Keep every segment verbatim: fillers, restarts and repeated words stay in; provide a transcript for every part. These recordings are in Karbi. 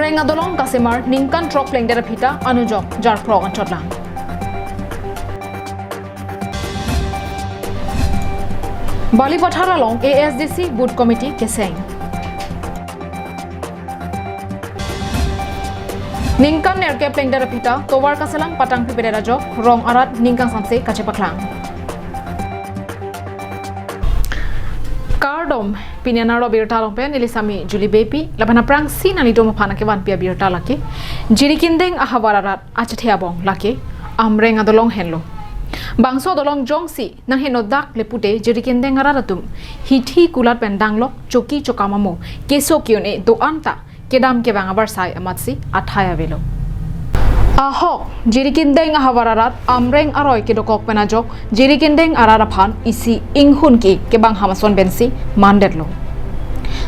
Amreng adolong kasemar ningkan throk plengdet aphi ta anujok jarphrok anchot lang. Balipathar along A S D C Booth Committee keseng. Ningkan nerkep plengdet aphi ta tovar kaselam patang pipedet ajok rong arat ningkan samse kachepaklang. Kardom, pini anerlo birta along pen neli Sami Julie Beypi, lapen aphrangsi nanglitum aphan nangkevanpi abirta lake, Jirikindeng ahavar arat achethe abong lake, Amreng adolong henlo. Bangso adolong jongsi nanghenodak le pute Jirikindeng arat atum hithi kulat pen danglok choki chokam amo keso ke-un-e do-an ta kedam kevang avarsai amatsi athai avelo. Ahok, Jirikindeng ahavar arat Amreng aroi kedokok pen ajok Jirikindeng arat aphan isi inghun ke kebang ham ason pensi mandetlo.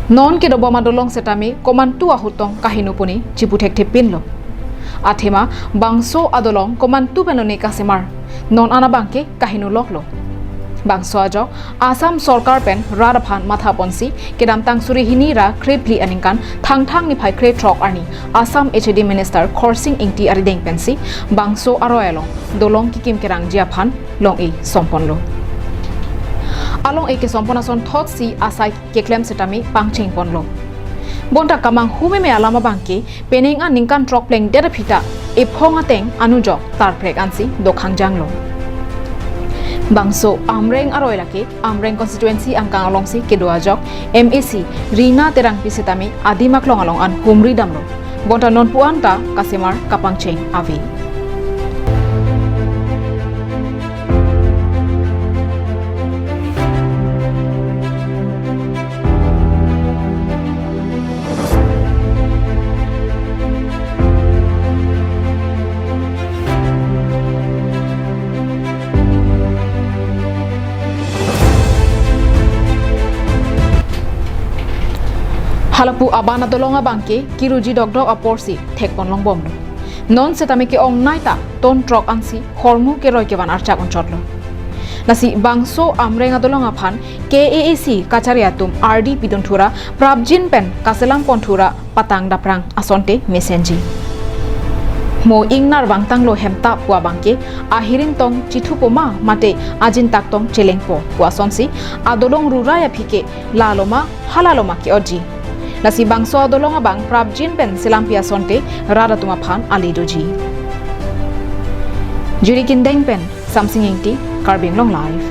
Non kedobom adolong setame komantu ahut tong kaheno pune chipu thekthepinlo. Athema bangso adolong komantu pen lone kasemar, non an abangke kaheno loklo. Bangso ajok Assam sorkar pen rat aphan matha ponsi kedamtang suri hini ra krephli aningkan Thangthang niphai krethrok arni Assam H A D Minister Khorsing Engti arideng pensi bangso aroi along dolong kekim kerangji aphan long-e somponlo. Along-e kesompon ason thotsi asai keklem setame pangcheng ponlo. Bonta kamanghu meme alam abangke penang aningkan throk plengdet aphi ta ephong ateng anujok tarprek ansi dokhang janglo. Bangso Amreng aroi lake Amreng constituency angkang alongsi kedo ajok M A C Rina Terangpi setame adim aklong along an humri damlo. Bonta nonpu an ta kasemar kapangcheng ave. Halapu aban adolong abangke kiruji dokdok aporsi thekpon longbomlo. Non setame ke-ongnei ta ton throk ansi hormu keroi kevan archak onchotlo. Lasi bangso Amreng adolong aphan K A A C kachari atum ardi pidun thura prapjin pen kaselam pon thura patang daprang asonte mesenji. Mo ingnar vangtanglo hemta pu abangke ahiring tong chithupo ma mate ajin tak tong chelengpo pu asonsi adolong rurai aphi ke lalo ma halalo ma ke-otji. Lasi bangso adolong abang prapjin pen selampi asonte rat atum aphan ale doji. Jirikindeng pen Samsing Engti, Karbi Anglong Live.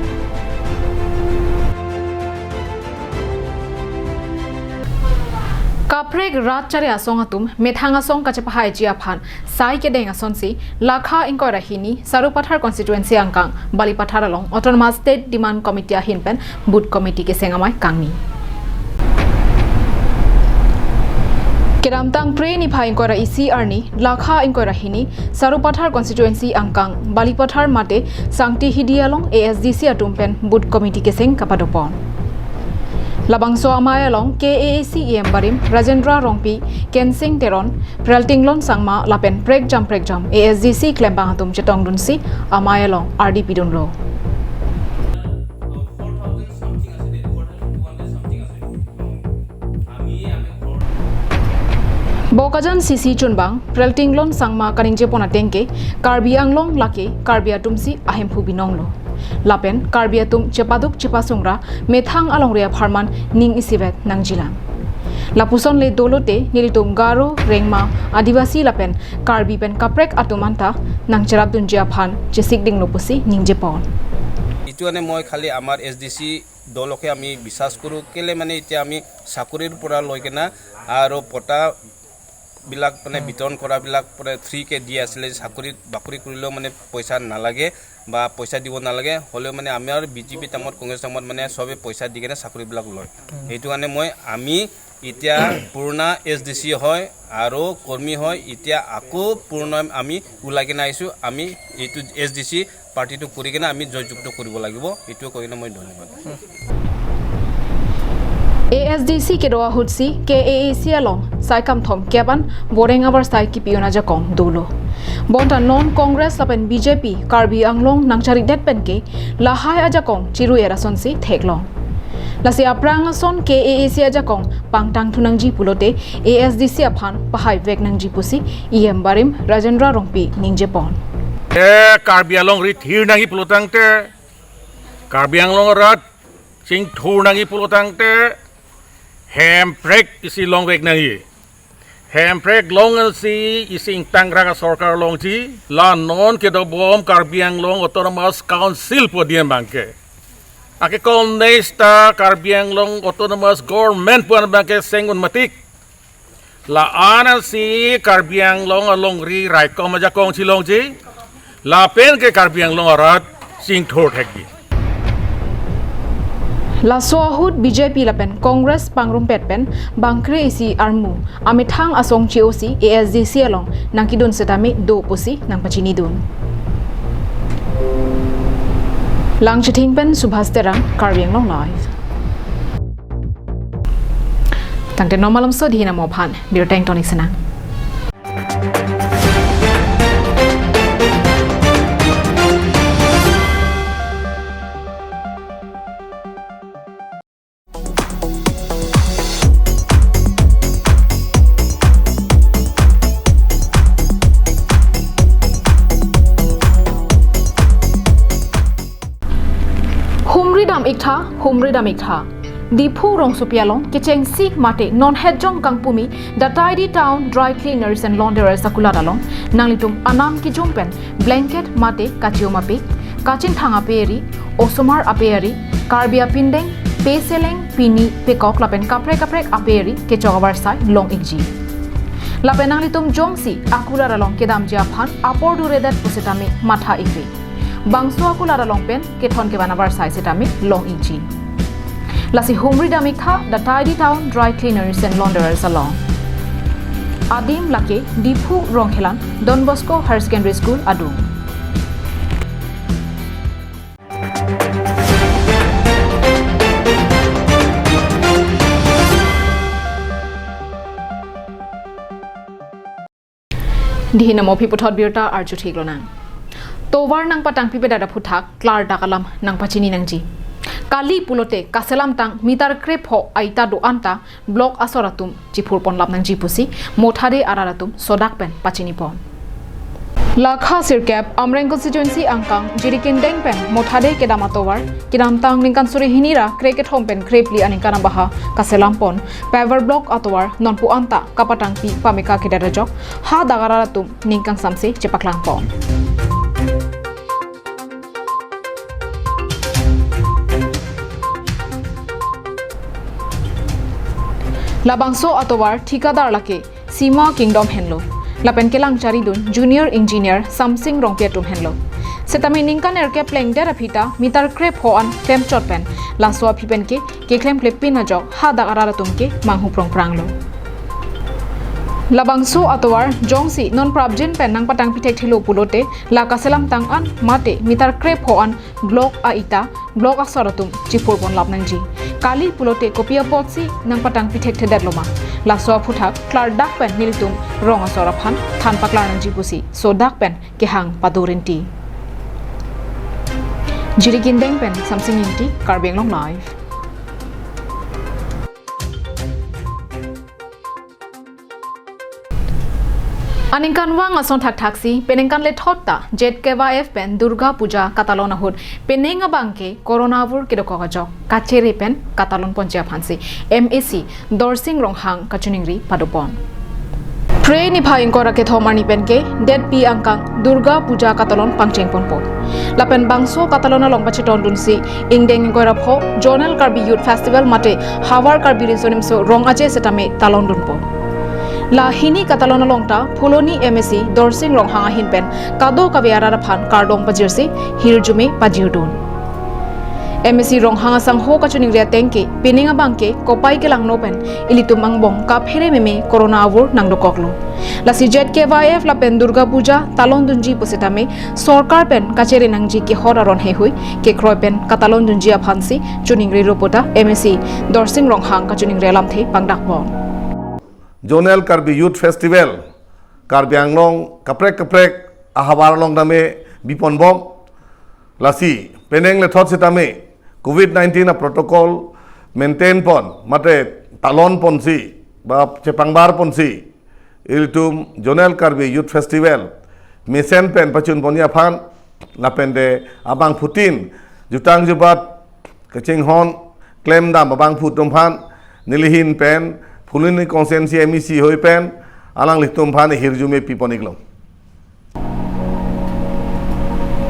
Kaprek rat chari asong atum methang asong kachepahaiji aphan sai kedeng asonsi Lakha ingkoi ra hini Sarupathar constituency angkang Balipathar along Autonomous State Demand Committee ahin pen Booth Committee keseng amei kangni. Kedamtang Phre niphai ingkoi ra isi arni Lakha ingkoi ra hini Sarupathar constituency angkang Balipathar mate Sangti Hidi along A S D C atum pen Booth Committee keseng kapadopon. Labangso amei along K A A C E M barim Rajendra Rongpi, Kensing Teron, Preltinglon Sangma lapen prekjam prekjam A S D C klembang atum chetongdunsi amei along ardi pidunlo. Bokajan C C chunbang Preltinglon Sangma kaningjepon ateng ke Karbi Anglong lake Karbi atumsi ahemphu binonglo. Lapen Karbi atum chepaduk chepasungra methang alongri apharman ning isivet nangjilang. Lapuson le dolote nelitum Garo, Rengma, Adivasi lapen Karbi pen kaprek atum anta nangcherapdunji aphan chesikdinglo pusi ningjepon. এইটো কাৰণে মই খালি আমাৰ S D C দলকে আমি বিশ্বাস কৰোঁ। কেলে মানে এতিয়া আমি চাকৰিৰ পৰা লৈ কিনে আৰু পটাবিলাক মানে বিতৰণ কৰাবিলাক মানে ফ্ৰীকে দি আছিলে, চাকৰিত বাকৰি কৰিলেও মানে পইচা নালাগে বা পইচা দিব নালাগে, হ'লেও মানে আমাৰ বি জে পি টাইমত, কংগ্ৰেছ টাইমত মানে চবে পইচা দি কিনে চাকৰিবিলাক লয়। সেইটো কাৰণে মই, আমি এতিয়া পুৰণা এছ ডি চি হয় আৰু কৰ্মী হয়, এতিয়া আকৌ পুৰণা আমি ওলাই কিনে আহিছোঁ। আমি এইটো এছ ডি চি পাৰ্টিটো কৰি কিনে আমি জয়যুক্ত কৰিব লাগিব, এইটোৱে কৈ কিনে মই ধন্যবাদ। A S D C kedo ahutsi K A A C along saikam thom keban boreng avarsai kipi-un ajakong dolo. Bonta non Congress lapen B J P Karbi Anglong nangcharidet penke lahai ajakong chiru-er asonsi theklong. Lasi aphrang ason K A A C ajakong pangtang thunangji pulote A S D C aphan pahai vek nangji pusi E M barim Rajendra Rongpi ningjepon. E Karbi Anglong ri thir nangji pulotangte, Karbi Anglong arat chingthur nangji pulotangte, Hemprek isi longvek nangji. Hemprek long ansi isi ingtangrak asorkar longji, la non kedobom Karbi Anglong Autonomous Council pu adin abangke. Ake kong nesta Karbi Anglong Autonomous Government pu abangke seng un matik. La-an ansi Karbi Anglong alongri raikom ajakong si longji. Lapen ke Karbi Anglong arat chingthur thekji. Laso ahut B J P lapen Congress pangrumpet pen bangkre isi armu amethang asong che-osi A S D C along nangkedun setame do pusi nangpachinidun. Langchithing pen Subhas Terang, Karbi Anglong Live. Tangte non malomso dihina mo aphan birta ingtonik senang. Humri dam iktha, humri dam iktha. Diphu rongsopi along kechengsi mate non hetjong kangpumi Dataidi Town Dry Cleaners and Launderers akulat along nanglitum anam kijum pen blanket mate kachium ape, kachingthang ape eri, osomar ape eri, Karbi apindeng, peseleng, pini, pekok lapen kaprek kaprek ape eri kechok avarsai long ikji. Lapen nanglitum jongsi akulat along kedamji aphan apor duredet pusitame matha ikri. Bangso akulat along pen kethon kevan avarsai sitame long ikji. Lasi humri dam iktha Dataidi Town Dry Cleaners and Launderers along. Adim lake Diphu Rongkhelan Don Bosco Higher Secondary School adung. Dihina mo aphi puthot birta arjuthik lonang. Tovar nangpatangpipedet aphuthak klardak alam nangpachini nangji. Kali pulote kaselamtang meter krepho a-ita do-anta block asor atum chiphurponlap nangji pusi Mothade arat atum sodak pen pachinipon. Lakha sirkep Amreng constituency angkang Jirikindeng pen Mothade kedam atovar kedamtang ningkan suri hini ra krekethom pen krephli aningkan abaha kaselampon paver block atovar nonpu anta kapatangpi pameka kedet ajok hadak arat atum ning kangsamse chepaklangpon. Labangso atovar thikadar lake Sima Kingdom henlo. Lapen kelang charidun Junior Engineer Samsing Rongpi atum henlo. Setame ningkan erkep plengdet aphi ta meter krepho an klemchot pen laso aphi pen ke keklemklepin ajok hadak arat atum ke manghu prongpranglo. Labangso atovar jongsi non prapjin pen nangpatangpi thekthelo pulote la kaselamtang an mate meter krepho an block a-ita block asor atum chiphurponlap nangji. Kali pulote kopi apotsi nangpatangpi thekthedet loma. Laso aphuthak klardak pen nelitum rong asor aphan than paklar nangji pusi sodak pen kehang padurinti. Jirikindeng pen Samsing Ingti, Karbi Anglong Live. Aningkanvang ason thakthaksi peningkan lethot ta Z K Y F pen Durga Puja katalon ahut penang abangke corona avur kedokok ajok kachere pen katalonponji aphansi M A C Dorsing Ronghang kachiningri padopon. Phre niphai ingkoi ra kethom arni pen ke detpi angkang Durga Puja katalon pangchengponpo. Lapen bangso katalon along pachetondunsi ingdeng ingkoi ra pho Zonal Karbi Youth Festival mate Havar Karbi Riso Nimso Rong Aje setame talondunpo. La hini katalon along ta Phuloni M A C Dorsing Ronghang ahin pen kadokave arat aphan kardom pajirsi hirjume pajirdun. M A C Ronghang asangho kachiningri ateng ke penang abangke kopai kelangno pen ilitum angbong kaphere meme corona avur nangdokoklo. Lasi Z K Y F lapen Durga Puja talondunji pusitame sorkar pen kachere nangji kehot aron heihui kekroi pen katalondunji aphansi chiningri ruputa M A C Dorsing Ronghang kachiningri alamthe pangdakpon. Zonal Karbi Youth Festival Karbi Anglong kaprek kaprek ahavar along tame biponbom. Lasi penang lethot setame covid nineteen a protocol maintain pon mate talon ponsi ba chepangbar ponsi ilitum Zonal Karbi Youth Festival mesen pen pachun ponji aphan lapen de abangphutin jutang jubat kachinghon klemdam abangphu atum aphan nelihin pen Phuloni constituency M E C hoi pen alanglitum aphan hirjume pi pon-iklo.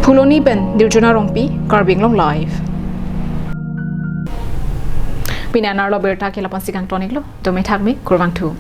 Phuloni pen Dirjona Rongpi, Karbi Anglong Live. Pini anerlo abirta ke lapu-ansi kangton-iklo, dome thakme, kurvangthu.